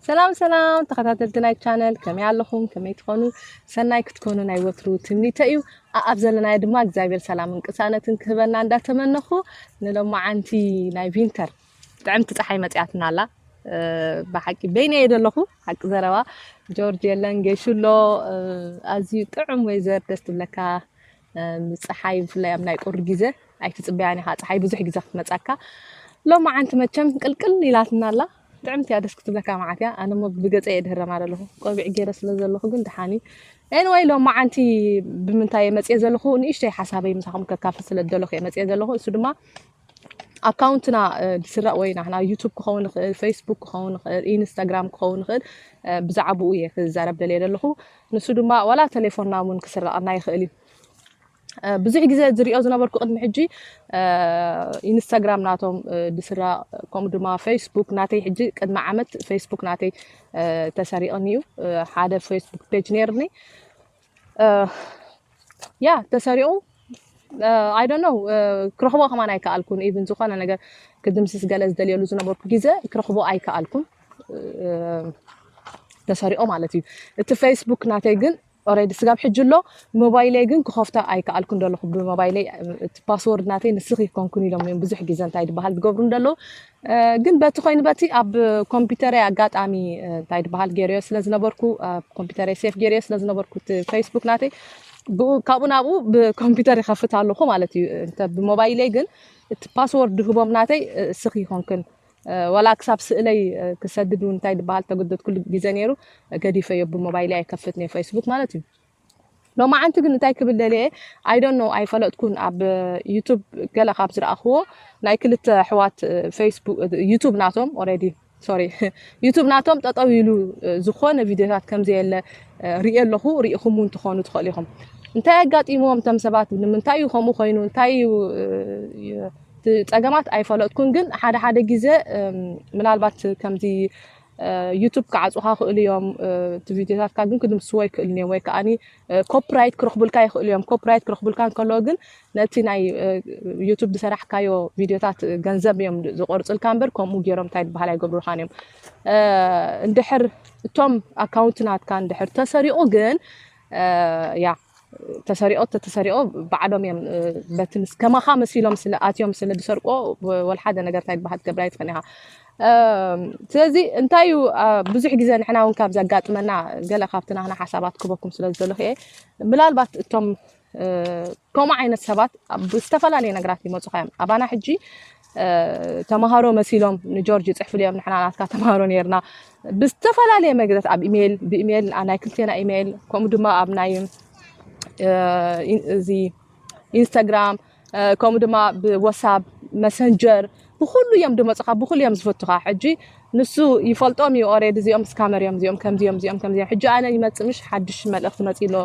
ሰላም ሰላም ተኸታተልቲ ናይ ቻነል፣ ከመይ ኣለኹም? ከመይ ትኾኑ? ሰናይ ክትኮኑ ናይ ወትሩ ትምኒተ እዩ። ኣብ ዘለናዮ ድማ እግዚኣብሔር ሰላምን ቅሳነትን ክህበና እንዳተመነኹ፣ ንሎማዓንቲ ናይ ቪንተር ጥዕምቲ ፀሓይ መፅያትና ኣላ። ብሓቂ በይነ እየ ዘለኹ። ሓቂ ዘረባ፣ ጆርጅ የለን፣ ጌሹ ኣሎ። ኣዝዩ ጥዑም ወይዘር፣ ደስ ትብለካ። ፀሓይ ብፍላይ ኣብ ናይ ቁሪ ግዜ ኣይትፅበያን ኢኻ። ፀሓይ ብዙሕ ግዜ ክትመፃካ። ሎማዓንቲ መቸም ቅልቅል ኢላትና ኣላ። ጥዕምቲ እያ፣ ደስ ክትብለካ መዓት እያ። ኣነ እሞ ብገፀ እየ ድህረማ ዘለኹ፣ ቆቢዕ ገይረ ስለ ዘለኹ ግን ደሓን እዩ። ኤንወይ፣ ሎማዓንቲ ብምንታይ እየ መፅየ ዘለኹ? ንእሽተይ ሓሳበይ ምሳኹም ከካፍል ስለ ዝደለኹ እየ መፅየ ዘለኹ። እሱ ድማ ኣካውንትና ድስረቕ ወይ ናህና ዩቱብ ክኸውን ይኽእል፣ ፌስቡክ ክኸውን ይኽእል፣ ኢንስታግራም ክኸውን ይኽእል። ብዛዕባኡ እየ ክዛረብ ደልየ ዘለኹ። ንሱ ድማ ዋላ ቴሌፎንና እውን ክስረቐና ይኽእል እዩ። ብዙሕ ግዜ ዝሪኦ ዝነበርኩ ቅድሚ ሕጂ ኢንስታግራም ናቶም ድስረቕ፣ ከምኡ ድማ ፌስቡክ ናተይ፣ ሕጂ ቅድሚ ዓመት ፌስቡክ ናተይ ተሰሪቕኒ እዩ። ሓደ ፌስቡክ ፔጅ ነይርኒ፣ ያ ተሰሪቑ። I don't know፣ ክረኽቦ ከማን ኣይከኣልኩን። ኢቭን ዝኾነ ነገር ክድምስስ ገለ ዝደልየሉ ዝነበርኩ ግዜ ክረኽቦ ኣይከኣልኩን። ተሰሪቑ ማለት እዩ። እቲ ፌስቡክ ናተይ ግን ኦሬዲ ስጋብ ሕጂ ኣሎ። ሞባይለይ ግን ክኸፍቶ ኣይከኣልኩን ዘለኹ። ብሞባይለይ እቲ ፓስወርድ ናተይ ንስኺ ኮንኩን ኢሎም እዮም ብዙሕ ግዜ እንታይ ዝበሃል ዝገብሩ እንደለዉ። ግን በቲ ኮይኑ በቲ ኣብ ኮምፒውተረይ ኣጋጣሚ እንታይ ዝበሃል ገይረዮ ስለ ዝነበርኩ፣ ኮምፒውተረይ ሴፍ ገይረዮ ስለ ዝነበርኩ እቲ ፌስቡክ ናተይ፣ ካብኡ ናብኡ ብኮምፒውተር ይኸፍት ኣለኹ ማለት እዩ። እንተ ብሞባይለይ ግን እቲ ፓስወርድ ድህቦም ናተይ፣ እስኺ ይኾንክን፣ ዋላ ክሳብ ስእለይ ክሰድድ እውን እንታይ ዝበሃል ተገደድኩሉ ግዜ ነይሩ። ገዲፈዮ፣ ብሞባይለይ ኣይከፍትን እየ ፌስቡክ ማለት እዩ። ሎማዓንቲ ግን እንታይ ክብል ደልየ፣ I don't know፣ ኣይፈለጥኩን። ኣብ ዩቱብ ገለ ካብ ዝረኣኽዎ ናይ ክልተ ኣሕዋት ፌስቡክ፣ ዩቱብ ናቶም ኦሬዲ፣ ሶሪ፣ ዩቱብ ናቶም ጠጠው ኢሉ ዝኾነ ቪድዮታት ከም ዘየለ ርእየ ኣለኹ። ርኢኹም እውን ትኾኑ ትኽእሉ ኢኹም። እንታይ ኣጋጢምዎም እቶም ሰባት? ንምንታይ እዩ ከምኡ ኮይኑ? እንታይ እዩ እቲ ፀገማት? ኣይፈለጥኩን። ግን ሓደ ሓደ ግዜ ምናልባት ከምዚ ዩቱብ ክዓፁኻ ክእሉ እዮም። እቲ ቪድዮታትካ ግን ክድምስዎ ይክእሉ እዮም፣ ወይ ከዓኒ ኮፒራይት ክረኽቡልካ ይኽእሉ እዮም። ኮፒራይት ክረኽቡልካ እንከለዉ ግን ነቲ ናይ ዩቱብ ዝሰራሕካዮ ቪድዮታት ገንዘብ እዮም ዝቆርፅልካ እምበር ከምኡ ገይሮም እንታይ ዝበሃል ኣይገብሩልካን እዮም። እንድሕር እቶም ኣካውንት ናትካ እንድሕር ተሰሪቑ ግን ያ ተሰሪቑ፣ ተተሰሪቑ ባዕሎም እዮም በቲ ምስ ከማኻ መሲሎም ስለ ኣትዮም ስለ ዝሰርቆ ወላ ሓደ ነገር እንታይ ዝበሃል ትገብር ኣይትኽእልን ኢኻ። ስለዚ እንታይ እዩ፣ ብዙሕ ግዜ ንሕና እውን ካብ ዘጋጥመና ገለ ካብቲ ናህና ሓሳባት ክበኩም ስለ ዝደለኹ እየ። ምናልባት እቶም ከምኡ ዓይነት ሰባት ብዝተፈላለየ ነገራት ይመፁኻ እዮም። ኣባና ሕጂ ተምሃሮ መሲሎም ንጆርጅ ይፅሕፍሉ እዮም፣ ንሕና ናትካ ተምሃሮ ነይርና። ብዝተፈላለየ መገደት ኣብ ኢሜይል፣ ብኢሜይል፣ ናይ ክልቴና ኢሜይል፣ ከምኡ ድማ ኣብ ናይ እዚ ኢንስታግራም፣ ከምኡ ድማ ብዋትሳፕ፣ መሰንጀር፣ ብኩሉ እዮም ዝመፁኻ፣ ብኩሉ እዮም ዝፈቱኻ። ሕጂ ንሱ ይፈልጦም እዩ ኦሬዲ፣ እዚኦም ስካመር እዮም፣ እዚኦም ከምዚ እዮም፣ እዚኦም ከምዚ እዮም። ሕጂ ኣነ ይመፅእ ምሽ ሓድሽ መልእኽቲ መፂ ኣሎ፣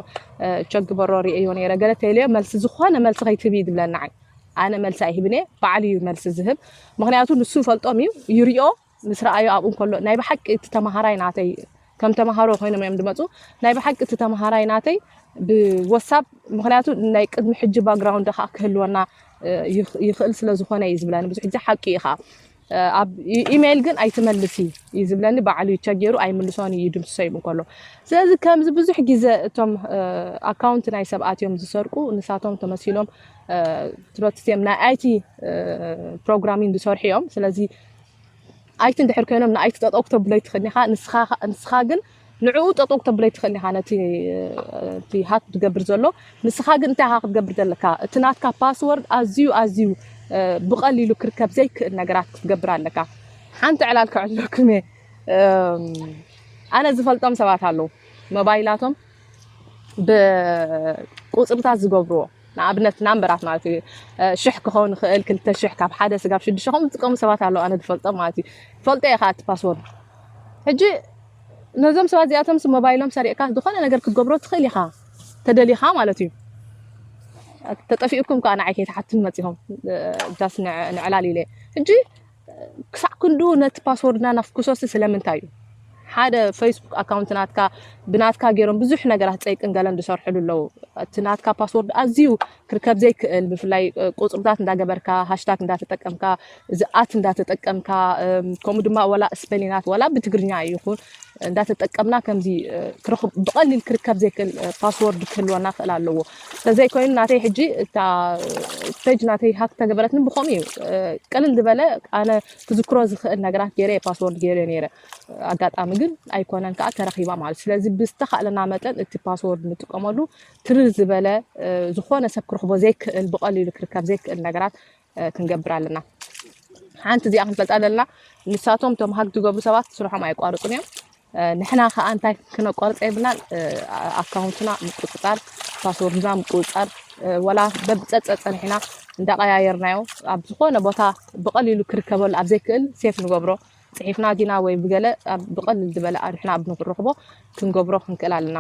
ቸግ በሮ ርእዮ ነይረ፣ ገለ ተይለዮ፣ መልሲ፣ ዝኾነ መልሲ ከይትህቢ እዩ ዝብለኒ። ኣይ ኣነ መልሲ ኣይህብን እየ፣ ባዕሉ እዩ መልሲ ዝህብ። ምክንያቱ ንሱ ይፈልጦም እዩ፣ ይሪኦ፣ ምስ ረኣዮ ኣብኡ እንከሎ ናይ ብሓቂ እቲ ተምሃራይ ናተይ ከም ተምሃሮ ኮይኖም እዮም ዝመፁ። ናይ ብሓቂ እቲ ተምሃራይ ናተይ ብወሳብ፣ ምክንያቱ ናይ ቅድሚ ሕጂ ባክግራውንድ ከዓ ክህልወና ይኽእል ስለ ዝኾነ እዩ ዝብለኒ። ብዙሕ ግዜ ሓቂ እዩ ከዓ። ኣብ ኢሜይል ግን ኣይትመልሲ እዩ ዝብለኒ፣ ባዕሉ ይቸገሩ ኣይምልሶን እዩ ይድምስሶ እዩ እንከሎ። ስለዚ ከምዚ ብዙሕ ግዜ እቶም ኣካውንት ናይ ሰባት እዮም ዝሰርቁ፣ ንሳቶም ተመሲሎም ትሮትስ እዮም ናይ ኣይቲ ፕሮግራሚንግ ዝሰርሑ እዮም። ስለዚ ኣይቲ እንድሕር ኮይኖም ንኣይቲ ጠጠው ክተብሎ ኣይትኽእልን ኢኻ። ንስኻ ግን ንዕኡ ጠጠው ክተብሎ ኣይትኽእልን ኢኻ። ነቲ እቲ ሃክ ዝገብር ዘሎ ንስኻ ግን እንታይ ኢኻ ክትገብር ዘለካ? እቲ ናትካ ፓስወርድ ኣዝዩ ኣዝዩ ብቐሊሉ ክርከብ ዘይክእል ነገራት ክትገብር ኣለካ። ሓንቲ ዕላል ክዕለኩም እየ። ኣነ ዝፈልጦም ሰባት ኣለዉ፣ ሞባይላቶም ብቁፅርታት ዝገብርዎ፣ ንኣብነት ናምበራት ማለት እዩ። ሽሕ ክኸውን ይኽእል፣ ክልተ ሽሕ፣ ካብ ሓደ ስጋብ ሽዱሽተ ከምኡ ዝጥቀሙ ሰባት ኣለዉ፣ ኣነ ዝፈልጦም ማለት እዩ። ፈልጦ እየ ከዓ እቲ ፓስወርድ። ሕጂ ነዞም ሰባት እዚኣቶም ሞባይሎም ሰሪቕካ ዝኾነ ነገር ክትገብሮ ትኽእል ኢኻ፣ ተደሊኻ ማለት እዩ። ተጠፊኡኩም ከዓ ንዓይ ከይትሓቱን መፂኹም ዳስ ንዕላል ኢለ። ሕጂ ክሳዕ ክንድኡ ነቲ ፓስወርድና ናፍኩሶሲ ስለምንታይ እዩ? ሓደ Facebook ኣካውንት ናትካ ብናትካ ገይሮም ብዙሕ ነገራት ጸይቅን ገለን ዝሰርሕሉ ኣለዉ። እቲ ናትካ ፓስወርድ ኣዝዩ ክርከብ ዘይክእል፣ ብፍላይ ቁጽርታት እንዳገበርካ፣ ሃሽታግ እንዳተጠቀምካ፣ እዚ ኣት እንዳተጠቀምካ፣ ከምኡ ድማ ወላ ስፔሊናት ወላ ብትግርኛ ይኹን እንዳተጠቀምና ከምዚ ብቐሊል ክርከብ ዘይክእል ፓስወርድ ክህልወና ክእል ኣለዎ። ተዘይኮይኑ ናተይ ሕጂ እታ ፔጅ ናተይ ሃክ ተገበረትኒ ብኸምኡ እዩ። ቅልል ዝበለ ኣነ ክዝክሮ ዝኽእል ነገራት ገይረ ፓስወርድ ገይረ ነይረ። ኣጋጣሚ ግን ኣይኮነን ከዓ ተረኺባ ማለት። ስለዚ ብዝተኻእለና መጠን እቲ ፓስወርድ ንጥቀመሉ ትርር ዝበለ፣ ዝኾነ ሰብ ክረኽቦ ዘይክእል፣ ብቐሊሉ ክርከብ ዘይክእል ነገራት ክንገብር ኣለና። ሓንቲ እዚኣ ክንፈልጣ ዘለና፣ ንሳቶም እቶም ሃክ ዝገብሩ ሰባት ስርሖም ኣየቋርጹን እዮም። ንሕና ከዓ እንታይ ክነቋርጸ የብልናን። ኣካውንትና ምቁጽጻር፣ ፓስወርድና ምቁጽጻር፣ ወላ በብጸጸ ጸኒሕና እንዳቀያየርናዮ ኣብ ዝኾነ ቦታ ብቐሊሉ ክርከበሉ ኣብ ዘይክእል ሴፍ ንገብሮ። ጽሒፍና ዲና ወይ ብገለ ብቐሊል ዝበለ ንሕና ኣብ ንክረኽቦ ክንገብሮ ክንክእል ኣለና።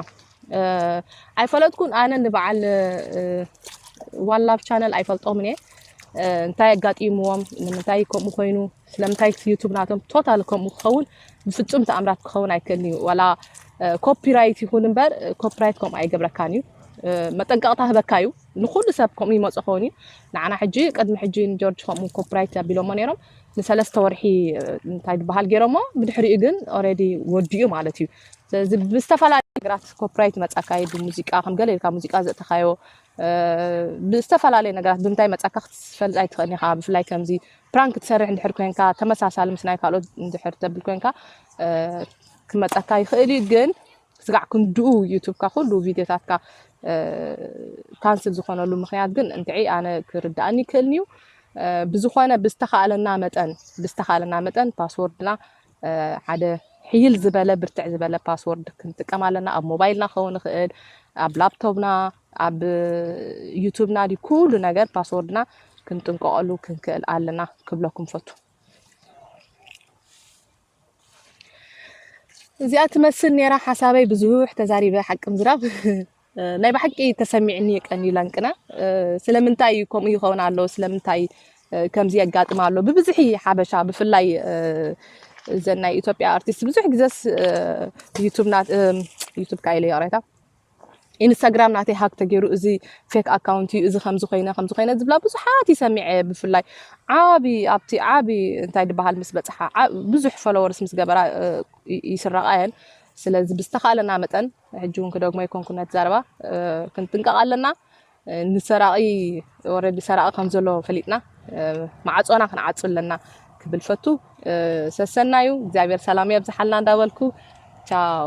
ኣይፈለጥኩን ኣነ ንበዓል ዋን ላቭ ቻነል ኣይፈልጦምን እየ። እንታይ ኣጋጢምዎም፣ ንምንታይ ከምኡ ኮይኑ፣ ስለምንታይ ዩቱብ ናቶም ቶታል ከምኡ ክኸውን ብፍጹም ተኣምራት ክኸውን ኣይክእልን እዩ። ዋላ ኮፒራይት ይኹን እምበር ኮፒራይት ከምኡ ኣይገብረካን እዩ። መጠንቀቕታ ህበካ እዩ። ንኩሉ ሰብ ከምኡ ይመጾ ኸውን እዩ። ንዓና ሕጂ ቅድሚ ሕጂ ንጆርጅ ከምኡ ኮፒራይት ኣቢሎሞ ነይሮም ንሰለስተ ወርሒ እንታይ ዝበሃል ገይሮሞ፣ ብድሕሪኡ ግን ኦሬዲ ወዲኡ ማለት እዩ። ስለዚ ብዝተፈላለዩ ነገራት ኮፒራይት መጻካ እዩ። ብሙዚቃ ከም ገለ ኢልካ ሙዚቃ ዘእተካዮ ብዝተፈላለዩ ነገራት ብምንታይ መጻካ ክትፈልጥ ኣይትኽእልን ኢኻ። ብፍላይ ከምዚ ፕራንክ ትሰርሕ እንድሕር ኮንካ፣ ተመሳሳሊ ምስ ናይ ካልኦት እንድሕር ተብል ኮንካ ክመጻካ ይኽእል እዩ። ግን ስጋዕ ክንድኡ ዩቱብካ ኩሉ ቪድዮታትካ ካንስል ዝኾነሉ ምኽንያት ግን እንትዒ ኣነ ክርድኣኒ ይክእልን እዩ። ብዝኾነ ብዝተኻእለና መጠን ብዝተኻእለና መጠን ፓስወርድና ሓደ ሕይል ዝበለ ብርትዕ ዝበለ ፓስወርድ ክንጥቀም ኣለና። ኣብ ሞባይልና ክኸውን ይኽእል፣ ኣብ ላፕቶፕና፣ ኣብ ዩቱብና ዲ ኩሉ ነገር ፓስወርድና ክንጥንቀቐሉ ክንክእል ኣለና ክብለኩም ፈቱ። እዚኣ ትመስል ነይራ ሓሳበይ ብዙሕ ተዛሪበ ሓቂ ምዝራብ ናይ ብሓቂ ተሰሚዕኒ የቀኒ ላንቅነ ስለምንታይ ከምኡ ይኸውን ኣሎ ስለምንታይ ከምዚ የጋጥም ኣሎ ብብዝሒ ሓበሻ ብፍላይ እዘን ናይ ኢትዮጵያ ኣርቲስት ብዙሕ ግዘስ ዩቱብ ና ዩቱብ ካይለ ይቕሬታ ኢንስታግራም ናተይ ሃክ ተገይሩ እዚ ፌክ ኣካውንት እዩ እዚ ከምዚ ኮይነ ከምዚ ኮይነ ዝብላ ብዙሓት ይሰሚዐ ብፍላይ ዓቢ ኣብቲ ዓቢ እንታይ ዝበሃል ምስ በፅሓ ብዙሕ ፎሎወርስ ምስ ገበራ ይስረቓ እየን ስለዚ ብዝተኻለና መጠን ሕጂ እውን ክደግሞ ይኮንኩ ነቲ ዘረባ ክንጥንቀቕ ኣለና ንሰራቒ ወረዲ ሰራቒ ከም ዘሎ ፈሊጥና ማዕፆና ክንዓፁ ኣለና ክብል ፈቱ ሰሰናዩ እግዚኣብሔር ሰላም የብዝሓልና እንዳበልኩ ቻው